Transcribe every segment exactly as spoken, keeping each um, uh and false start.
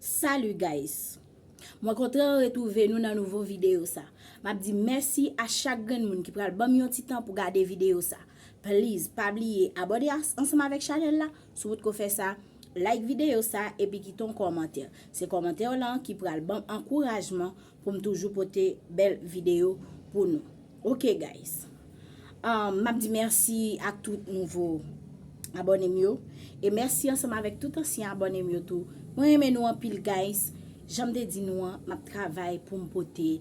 Salut guys! Mwen kontan retwouve nou nan nouvo videyo sa. M ap di mèsi a chak grenn moun ki pral ban m yon ti tan pou gade videyo sa. Please, pa bliye abòne as- ansanm avèk chanèl la. Si w potko fè sa, like videyo sa epi kite yon kòmantè. Se kòmantè w lan ki pral ban m ankourajman pou m toujou pote bèl videyo pou nou. Ok guys. Um, m ap di mèsi ak tout nouvo abòne m yo. E mèsi ansanm avèk tout ansyen abòne m yo tou. Mwen renmen nou anpil guys. Jan m te di nou an, m ap travay pou m pote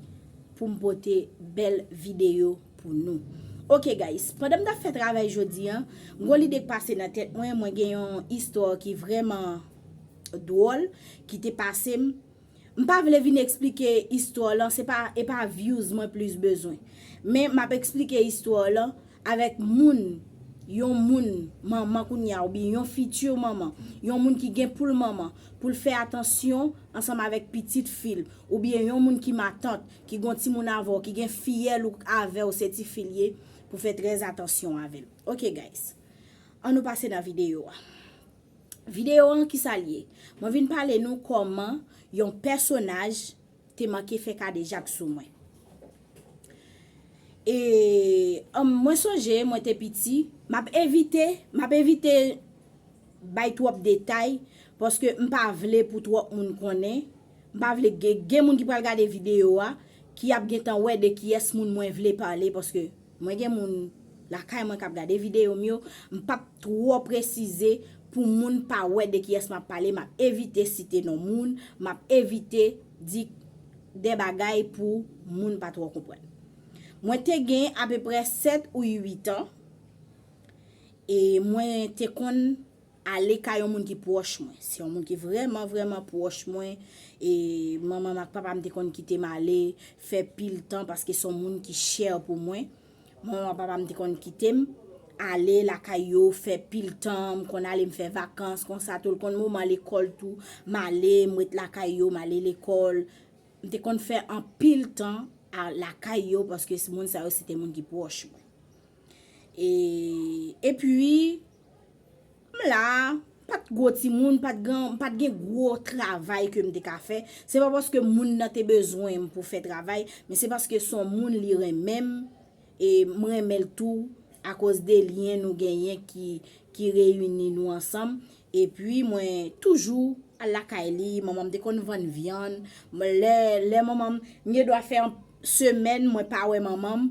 pou m pote bèl videyo pou nou. Ok guys, pandan m t ap fè travay jodi an, m gon lide k pase nan tèt mwen, mwen gen yon istwa ki vrèman dwòl ki te pase m. M pa vle vin eksplike istwa lan, se pa e pa views mwen plis bezwen. Men m ap eksplike istwa lan avèk moun, yon moun manman kounye a oubyen yon fiti manman, yon moun ki gen pou l manman, pou l fè atansyon ansanm avèk pitit fi l, oubyen yon moun ki matant, ki gon timoun avè w, ki gen fiyèl ou avè w se ti fi l ye, pou fè trè atansyon avè l. Ok guys. Ann nou pase nan videyo a. Videyo an kisa l ye? Mwen vin pale nou kòman yon pèsonaj te manke fè kadejak sou mwen. E um, mwen sonje mwen te piti, m ap evite, m ap evite bay twòp detay paske m pa vle pou twòp moun konnen. M pa vle gen, gen moun ki pral gade videyo a ki ap gentan wè de kiyès moun mwen vle pale paske mwen gen moun lakay mwen k ap gade videyo m yo. M p ap twò presize pou moun pa wè de kiyès m ap pale. M ap evite site non moun, m ap evite di de bagay pou moun pa twò konprann. Mwen te gen apeprè sèt ou uit an e mwen te konn ale kay yon moun ki pwòch mwen. Se yon moun ki vrèman, vrèman pwòch mwen. E manman m ak papa m te konn kite m ale fè pil tan paske se yon moun ki chè pou mwen. Manman m ak papa m te konn kite m ale lakay yo fè pil tan, m konn ale m fè vakans konsa tou. L konn moman lekòl tou, m ale, m ret lakay yo, m ale lekòl. M te konn fè anpil tan a lakay yo paske moun sa yo se te moun ki pwòch mwen. E, epi, m la, pa t gwo timoun, pa t gen, pa t gen gwo travay ke m te ka fè. Se pa paske moun nan te bezwen m pou fè travay, men se paske se yon moun li renmen m, e m renmen l tou, akoz de lyen nou genyen ki, ki reyini nou ansanm. Epi, mwen toujou al lakay li, manman m te konn vann vyann. Mwen, lè, lè manman m, m gen dwa fè yon semèn, mwen pa wè manman m.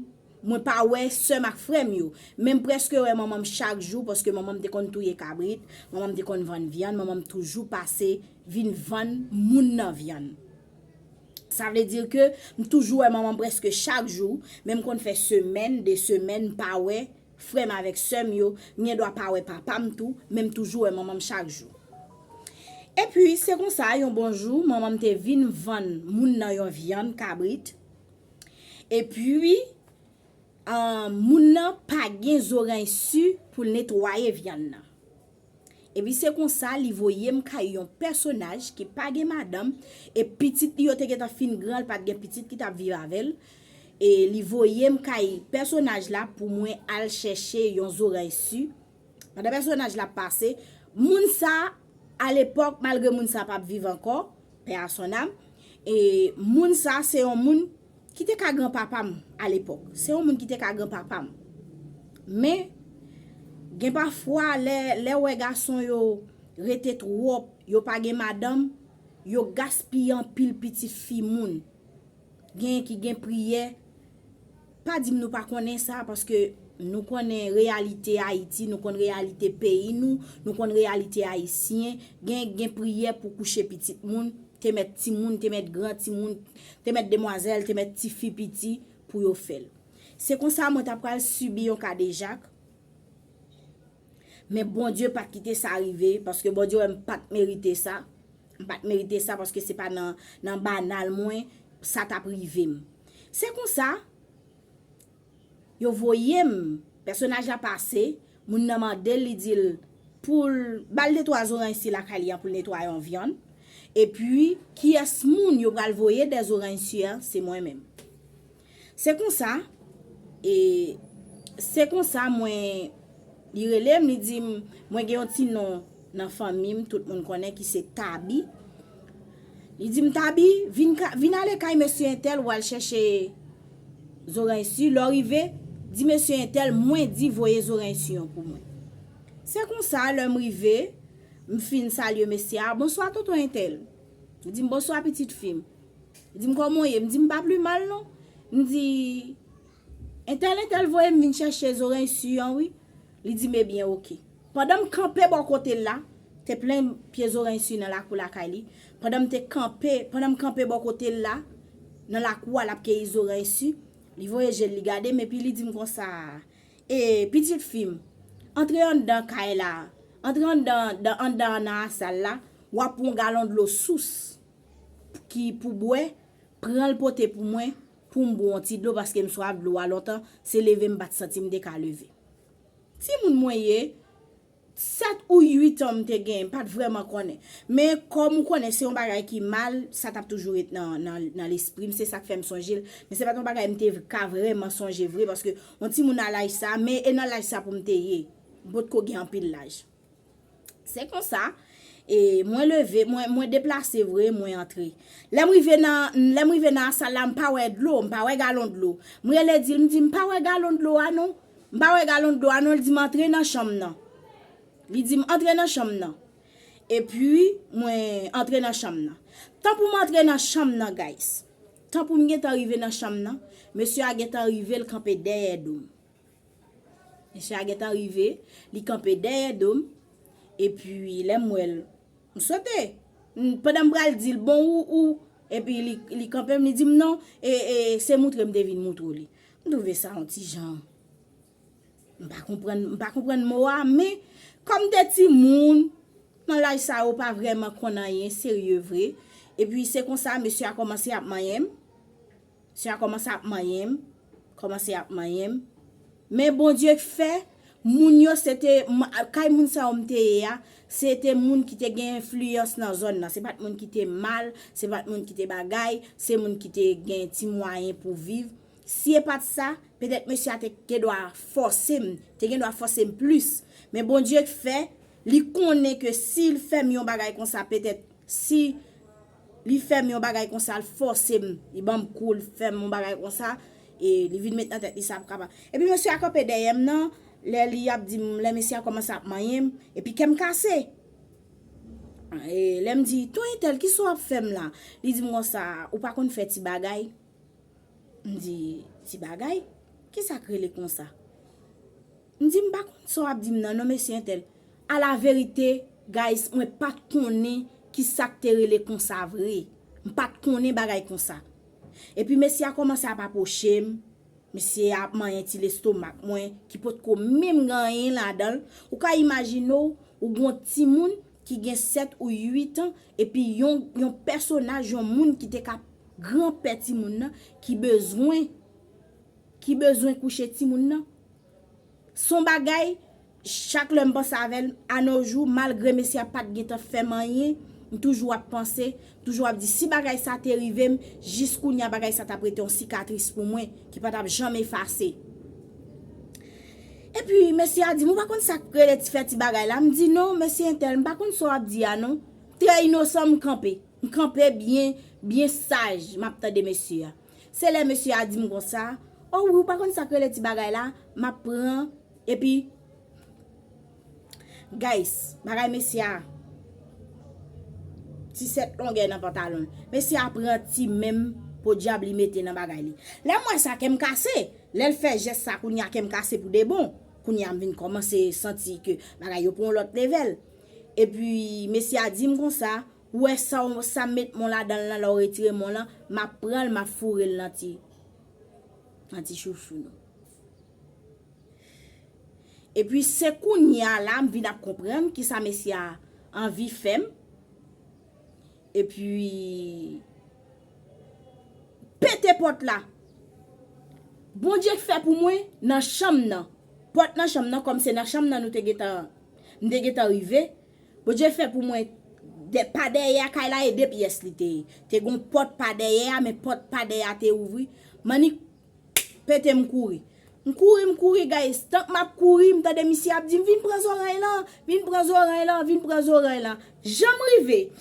Mwen pa wè sè m ak frè m yo. Men m prèske wè manman m chak jou, paske manman m te konn touye kabrit, manman m te konn vann vyann, manman m toujou pase vin vann moun nan vyann. Sa vle di ke m toujou wè manman m prèske chak jou, men m konn fè semèn, de semèn, m pa wè frè m avèk sè m yo, m gen dwa pa wè papa m tou, men m toujou wè manman m chak jou. Epi, se konsa, yon bon jou, manman m te vin vann moun nan yon vyann kabrit. Epi, ah, moun nan pa gen zoranj si pou l netwaye vyann nan. Epi se konsa, li voye m kay yon pèsonaj ki pa gen madanm, e pitit li yo te gentan fin gran, l pa t gen pitit ki t ap viv avè l. E li voye m kay pèsonaj la pou mwen al chèche yon zoranj si. Pandan pèsonaj la ap pase, moun sa, alepòk, malgre moun sa p ap viv ankò, paix à son âme, e moun sa se yon moun ki te ka granpapa m alepòk. Se yon moun ki te ka granpapa m. Men, gen pafwa, lè, lè w wè gason yo rete twòp, yo pa gen madanm, yo gaspiye anpil pitit fi moun. Genyen ki gen priyè. Pa di m nou pa konnen sa, paske nou konnen reyalite Ayiti, nou konn reyalite peyi nou, nou konn reyalite ayisyen. Gen, gen priyè pou kouche pitit moun, te mèt timoun, te mèt gran timoun, te mèt demwazèl, te mèt tifi piti pou yo fè l. Se konsa mwen ta pral sibi yon kadejak. Men Bondye pa t kite sa rive, paske Bondye wè m pa t merite sa. M pa t merite sa, paske se pa nan, nan banal mwen sa t ap rive m. Se konsa, yo voye m, pèsonaj la pase, moun nan mande l, li di l pou l ba l de twa zoranj si lakay li an pou l netwaye yon vyann. Epi, kiyès moun yo pral voye de zoranj si a, se mwen menm. Se konsa, e se konsa mwen, li rele m, li di m, mwen gen yon ti non nan fanmi m, tout moun konnen ki se Tabi. Li di m, "Tabi, vin, ka- vin ale kay mesye entèl, w al chèche zoranj si. Lè w rive, di mesye entèl, mwen di voye zoranj si an pou mwen." Se konsa, lè m rive, m fin salye mesye a, "Bonswa, tonton entèl." Li di m, "Bonswa, pitit fi m." Li di m, "Kòman w ye?" M di, "M pa pli mal, non." M di, "Entèl, entèl voye m vin chèche zoranj si an, wi." Li di m, "Ebyen, oke." Pandan m kanpe bò kote l la, te plen pye zoranj si nan lakou lakay li. Pandan m te kanpe, pandan m kanpe bò kote l la, nan lakou a, l ap keyi zoranj si, li voye je l, li gade m, epi li di m konsa, "E, pitit fi m, antre anndan kay la, antre anndan, dan, anndan nan asal la, w ap pran yon galon dlo sous ki pou bwè, pran l pote pou mwen, pou m bwè yon ti dlo, paske m swaf dlo a lontan, se leve m pa t santi m te ka leve." Timoun mwen ye, sèt ou uit an m te gen, m pa t vrèman konnen. Men kòm ou konnen, se yon bagay ki mal, sa t ap toujou ret nan, nan, nan lespri m, se sa k fè m sonje l. Men se pa t yon bagay m te ka vrèman sonje vre, paske yon timoun nan laj sa, men e nan laj sa pou m te ye. M potko gen anpil laj. Se konsa, e mwen leve, mwen, mwen deplase vre, mwen antre. Lè m rive nan, lè m rive nan asal la, m pa wè dlo, m pa wè galon dlo. M rele di l, m di, "M pa wè galon dlo a non. M pa wè galon dlo a non." Li di m, "Antre nan chanm nan." Li di m, "Antre nan chanm nan." Epi, mwen antre nan chanm nan. Tan pou m antre nan chanm nan, guys. Tan pou m gentan rive nan chanm nan, mesye a gentan rive, l kanpe dèyè do m. Mesye a gentan rive, li kanpe dèyè do m, epi lè m wè l, m sote. M, pandan m pral di l, "Bon, ou, ou," epi li, li kanpe m, li di m, "Non, e, e, se moutre m te vin moutre w li." M twouve sa yon ti jan, m pa konprann, m pa konprann mo a, men kòm de timoun, nan laj sa yo pa vrèman konn anyen serye vre. Epi se konsa, mesye a kòmanse ap manyen m. Mesye a kòmanse ap manyen m, kòmanse ap manyen m. Men Bondye k fè, moun yo se te, m- kay moun sa yo m te ye a, se te moun ki te gen enfliyans nan zòn nan. Se pa t moun ki te mal, se pa t moun ki te bagay, se moun ki te gen ti mwayen pou viv. Si e pa t sa, petèt mesye a te gen dwa fòse m, te gen dwa fòse m plis. Men Bondye k fè, li konnen ke si l fè m yon bagay konsa, petèt si li fè m yon bagay konsa, l fòse m, li ban m kou, l fè m yon bagay konsa, e li vin met nan tèt li sa ap kapab. Epi mesye a kanpe dèyè m nan, lè li ap di m, lè mesye a kòmanse ap manyen m, epi kè m kase. E lè m di, "Ton entèl, kisa w ap fè m la?" Li di m konsa, "Ou pa konn fè ti bagay?" M di, "Ti bagay? Kisa k rele konsa?" M di, "M pa konn sa w ap di m nan, non, mesye entèl." Alaverite, guys, mwen pa t konnen kisa k te rele konsa vre. M pa t konnen bagay konsa. Epi mesye a kòmanse ap apwoche m. Mesye a ap manyen ti lestomak mwen, ki potko menm gen anyen ladan l. Ou ka imajine w, ou gen yon timoun ki gen sèt ou uit an, epi yon, yon pèsonaj, yon moun ki te ka granpè timoun nan, ki bezwen, ki bezwen kouche timoun nan. Se yon bagay, chak lè m panse avè l, anojou, malgre mesye a pa t gentan fè m anyen, m toujou ap panse, toujou ap di, "Si bagay sa te rive m, jis kounye a bagay sa t ap rete yon sikatris pou mwen, ki pa t ap janm efase." Epi, mesye a di m, "Ou pa konn sa k rele ti fè ti bagay la?" M di, "Non, mesye entèl, m pa konn sa w ap di a, non." Trè inosan, m kanpe. M kanpe byen, byen saj, m ap tande mesye a. Se lè mesye a di m konsa, "O wi, ou pa konn sa k rele ti bagay la?" M ap pran, epi, guys, bagay mesye a, ti sèt longè nan pantalon l. Mesye a pran ti men m, podyab li mete nan bagay li. Lè m wè sa, kè m kase. Lè l fè jès sa, kounye a kè m kase pou de bon. Kounye a m vin kòmanse santi ke bagay yo pran yon lòt levèl. Epi, mesye a di m konsa, "Ou wè sa, w- sa m met men w ladan l lan, lè w retire men w lan, m ap pran l, m ap foure l nan ti, nan ti chouchou nou." Epi se kounye a la, m vin ap konprann kisa mesye a anvi fè m. Epi, pete pòt la. Bondye fè pou mwen nan chanm nan. Pòt nan chanm nan, kòm se nan chanm nan nou te gentan, m te gentan rive. Bondye fè pou mwen, de, pa dèyè a kay la, e de pyès li te ye. Te gon pòt pa dèyè a, men pòt pa dèyè a te ouvri. M annik pete, m kouri. M kouri, m kouri, guys. Tank m ap kouri, m tande misye ap di m, "Vin pran zoranj lan, vin pran zoranj lan, vin pran zoranj lan." Jan m rive,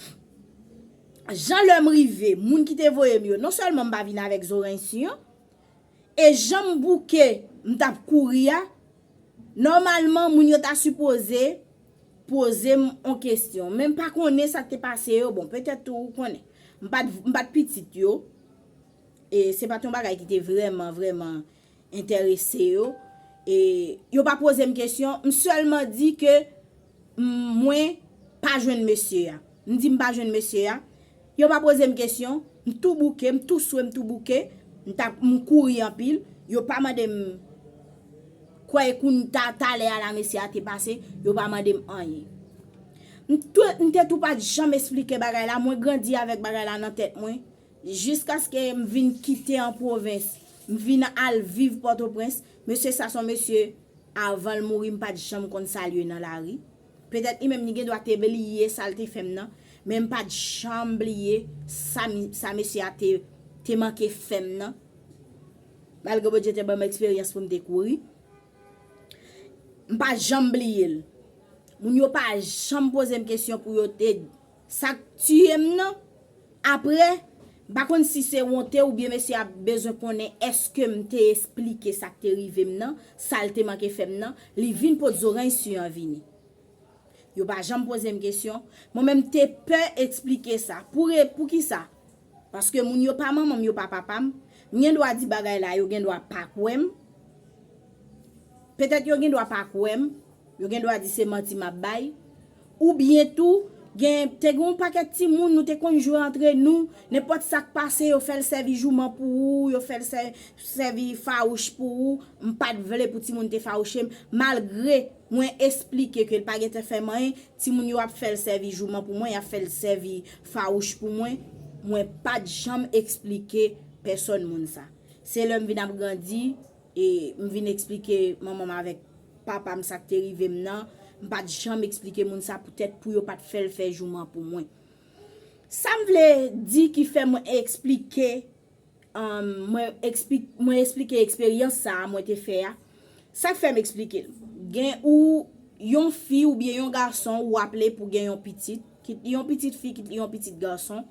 jan lè m rive, moun ki te voye m yo, non sèlman m pa vin avèk zorèy siyon, e jan m bouke, m t ap kouri a, nòmalman, moun yo ta sipoze poze m yon kesyon. Men m pa konnen sa k te pase yo. Bon, petèt tou ou konnen. M pa t, m pa t pitit yo. E se pa t yon bagay ki te vrèman, vrèman enterese yo. E yo pa poze m kesyon. M sèlman di ke m, mwen pa jwenn mesye a. M di m pa jwenn mesye a. Yo pa poze m kesyon. M tou bouke, m tou swe, m tou bouke. M t ap, m kouri anpil. Yo pa mande m kwè kounye a, talè a la mesye a te pase. Yo pa mande m anyen. M tou, m te tou pa t janm esplike bagay la. Mwen grandi avèk bagay la nan tèt mwen. Jiskaske m vin kite an pwovens. M vin al viv Pòtoprens. Mesye sa se yon mesye, avan l mouri, m pa t janm konn salye nan lari. Petèt li menm li gen dwa te bliye sa l te fè m nan, men m pa t janm bliye sa, sa mesye a te, te manke fè m nan. Malgre Bondye te ban m eksperyans pou m te kouri, m pa janm bliye l. Moun yo pa janm poze m kesyon pou yo te, sa k tiye m nan. Apre, m pa konn si se wonte oubyen mesye a bezwen konnen èske m te esplike sa k te rive m nan, sa l te manke fè m nan, li vin pot zorèy siyon vini. Yo pa janm poze m kesyon. Mwen menm te pè eksplike sa. Pou re-, poukisa? Paske moun yo pa manman m, yo pa papa m. M gen dwa di bagay la, yo gen dwa pa kwè m. Petèt yo gen dwa pa kwè m. Yo gen dwa di se manti m ap bay. Oubyen tou, gen, te gen yon pakèt timoun, nou te konn jwe antre nou. Nenpòt sa k pase, yo fè l sèvi jouman pou ou, yo fè l sè-, sèvi fawouch pou ou. M pa t vle pou timoun te fawouche m. Malgre mwen esplike ke l pa gentan fè m anyen, timoun yo ap fè l sèvi jouman pou mwen, y ap fè l sèvi fawouch pou mwen. Mwen pa t janm eksplike pèsòn moun sa. Se lè m vin ap grandi, e m vin eksplike manman m avèk papa m sa k te rive m nan. M pa t janm eksplike moun sa poutèt pou yo pa t fè l fè jouman pou mwen. Sa m vle di ki fè mwen eksplike, um, mwen ekspli-, mwen eksplike eksperyans sa a mwen te fè a. Sa k fè m eksplike l? Gen ou yon fi oubyen yon gason ou aple pou gen yon pitit, kit li yon pitit fi, kit li yon pitit gason,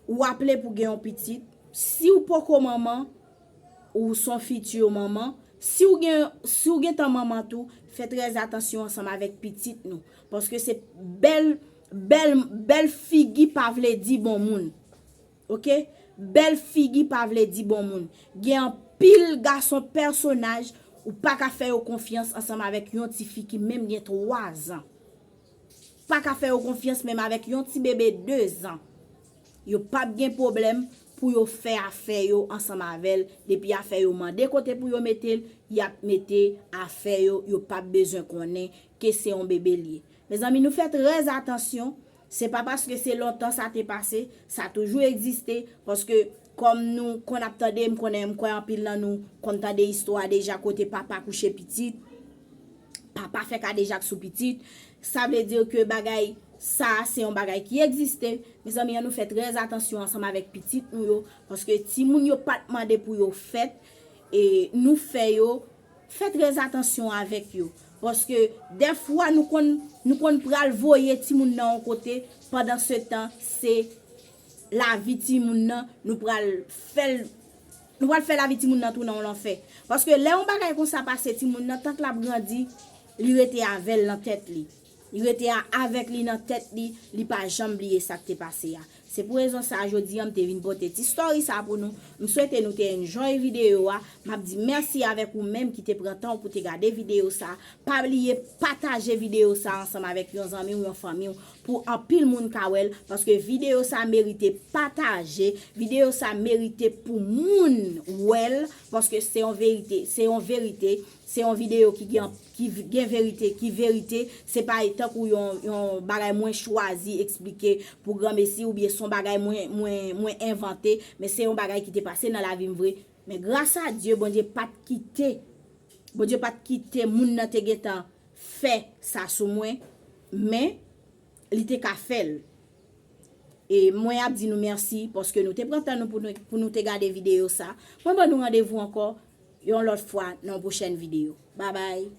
ou aple pou gen yon pitit. Si w poko manman, ou s on fiti manman, si w gen, si w gentan manman tou, fè trè atansyon ansanm avèk pitit nou. Paske se bèl, bèl, bèl figi pa vle di bon moun. Oke? Bèl figi pa vle di bon moun. Gen anpil gason pèsonaj, ou pa ka fè yo konfyans ansanm avèk yon ti fi ki menm gen twa zan. Pa ka fè yo konfyans menm avèk yon ti bebe de zan. Yo p ap gen pwoblèm pou yo fè afè yo ansanm avè l. Depi afè yo mande kote pou yo mete l, y ap mete afè yo, yo p ap bezwen konnen ke se yon bebe l ye. Mezanmi, nou fè trè atansyon. Se pa paske se lontan sa te pase, sa toujou egziste, paske kòm nou konn ap tande, m konnen, m kwè anpil nan nou konn tande istwa deja kote papa kouche pitit, papa fè kadejak sou pitit. Sa vle di ke bagay sa, se yon bagay ki egziste. Mezanmi, ann nou fè trè atansyon ansanm avèk pitit nou yo, paske timoun yo pa t mande pou yo fèt, e nou fè yo, fè trè atansyon avèk yo. Paske dèfwa nou konn, nou konn pral voye timoun nan yon kote, pandan se tan, se lavi timoun nan, nou pral fè l, nou pral fè lavi timoun nan tounen yon lanfè. Paske lè yon bagay konsa pase timoun nan, tank l ap grandi, li rete avè l nan tèt li. Li rete a, avèk li nan tèt li, li pa janm bliye sa k te pase a. Se pou rezon sa a, jodi a, m te vin pote ti story sa a pou nou. M swete nou te enjoy videyo a. M ap di mèsi avèk ou menm ki te pran tan w pou te gade videyo sa a. Pa bliye pataje videyo sa a ansanm avèk yon zanmi w, yon fanmi w, pou anpil moun ka wè l, paske videyo sa a merite pataje, videyo sa a merite pou moun wè l, paske se yon verite, se yon verite, se yon videyo ki gen, ki v-, gen verite, ki verite, se pa tankou yon, yon bagay mwen chwazi eksplike pou granmesi oubyen se yon bagay mwen, mwen, mwen envante, men se yon bagay ki te pase nan lavi m vre. Men gras a Dye, Bondye pa t kite, Bondye pa t kite moun nan te gentan fè sa sou mwen, men li te ka fè l. E mwen ap di nou mèsi paske nou te pran tan nou pou nou, pou nou te gade videyo sa. Mwen ban nou randevou ankò yon lòt fwa nan yon pwochèn videyo. Babay.